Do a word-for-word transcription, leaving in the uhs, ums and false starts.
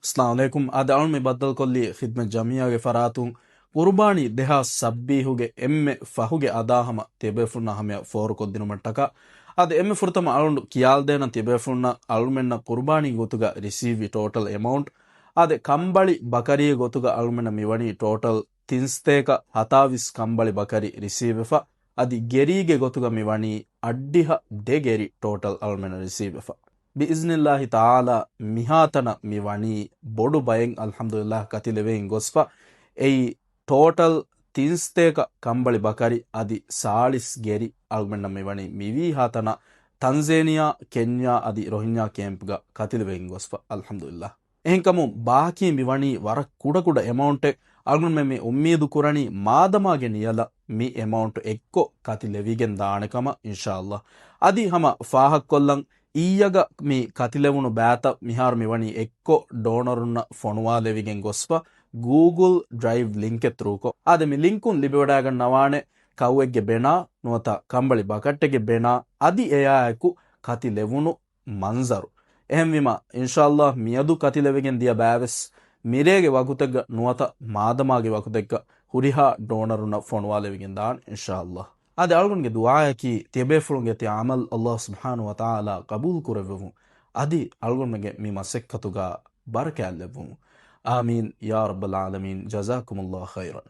އައްސަލާމު ޢަލައިކުމް. އާދެ، އަޅުން މި ބައްދަލުކޮށްލީ ޚިދްމަތް ޖަމިއްޔާގެ ފަރާތުން ޤުރުބާނީ ދެހާސް ސައްބީސްގެ އެންމެ ފަހުގެ އަދާ ހަމަ ތިޔަބޭފުޅުންނާ ހަމަޔަށް ފޯރުކޮށްދިނުމަށްޓަކާ. އާދެ، އެންމެ ފުރަތަމަ އަޅުން ކިޔާލަދޭނަން ތިޔަބޭފުޅުންނަށް އަޅުމެންނަށް ޤުރުބާނީ ގޮތުގަ ރިސީވްވި ޓޯޓަލް އެމައުންޓް. އާދެ، ކަނބަޅި ބަކަރީ ގޮތުގަ އަޅުމެންނަށް މިވަނީ ޓޯޓަލް ތިންސަތޭކަ ހަތާވީސް ކަނބަޅި ބަކަރި ރިސީވްވެފަ. އަދި ގެރީގެ ގޮތުގަ މިވަނީ އައްޑިހަ ދެ ގެރި ޓޯޓަލް އަޅުމެންނަށް ރިސީވްވެފަ. ބިއިޒްނިއްލާހި ތަޢާލާ މިހާތަނަށް މިވަނީ ބޮޑު ބައެއް އަލްޙަމްދުލިއްލާހް ކަތިލެވެގެން ގޮސްފަ. އެއީ ޓޯޓަލް ތިންސަތޭކަ ކަނބަޅި ބަކަރި އަދި ސާޅީސް ގެރި އަޅުމެންނަށް މިވަނީ މިވީހާތަނަށް ތަންޒޭނިޔާ، ކެންޔާ އަދި ރޮހިންޏާ ކޭމްޕްގަ ކަތިލެވެގެން ގޮސްފަ އަލްޙަމްދުލިއްލާހް. އެހެންކަމުން ބާކީ މިވަނީ ވަރަށް ކުޑަކުޑަ އެމައުންޓެއް. އަޅުގަނޑުމެން މި އުއްމީދު ކުރަނީ މާދަމާގެ ނިޔަލަށް މި އެމައުންޓް އެއްކޮށް ކަތިލެވިގެން ދާނެ ކަމަށް އިންޝާﷲ. އަދި ހަމަ ފާހަގަކޮށްލަން، އިއްޔަގަ މި ކަތިލެވުނު ބައިތައް މިހާރު މިވަނީ އެއްކޮށް ޑޯނަރުންނަށް ފޮނުވާލެވިގެން ގޮސްފަ ގޫގުލް ޑްރައިވް ލިންކެއް ތްރޫކޮށް. އާދެ، މި ލިންކުން ލިބިވަޑައިގަންނަވާނެ ކައުއެއްގެ ބެނާ ނުވަތަ ކަނބަޅި ބަކައްޓެއްގެ ބެނާ އަދި އެއާއެކު ކަތިލެވުނު މަންޒަރު. އެހެންވީމަ، އިންޝާﷲ މިއަދު ކަތިލެވިގެން ދިޔަ ބައިވެސް މިރޭގެ ވަގުތެއްގަ ނުވަތަ މާދަމާގެ ވަގުތެއްގަ ހުރިހާ ޑޯނަރުންނަށް ފޮނުވާލެވިގެން ދާން އިންޝާﷲ. އަދި އަޅުގަނޑުގެ ދުޢާއަކީ ތިޔަބޭފުޅުންގެ ތި ޢަމަލް ﷲ ސުބްޙާނަހޫ ވަތަޢާލާ ޤަބޫލު ކުރެއްވެވުން. އަދި އަޅުގަނޑުމެންގެ މި މަސައްކަތުގަ ބަރަކާތް ލެއްވުމުން. އާމީން ޔާ ރައްބަލް ޢާލަމީން. ޖަޒާކުމުﷲ ޚައިރަން.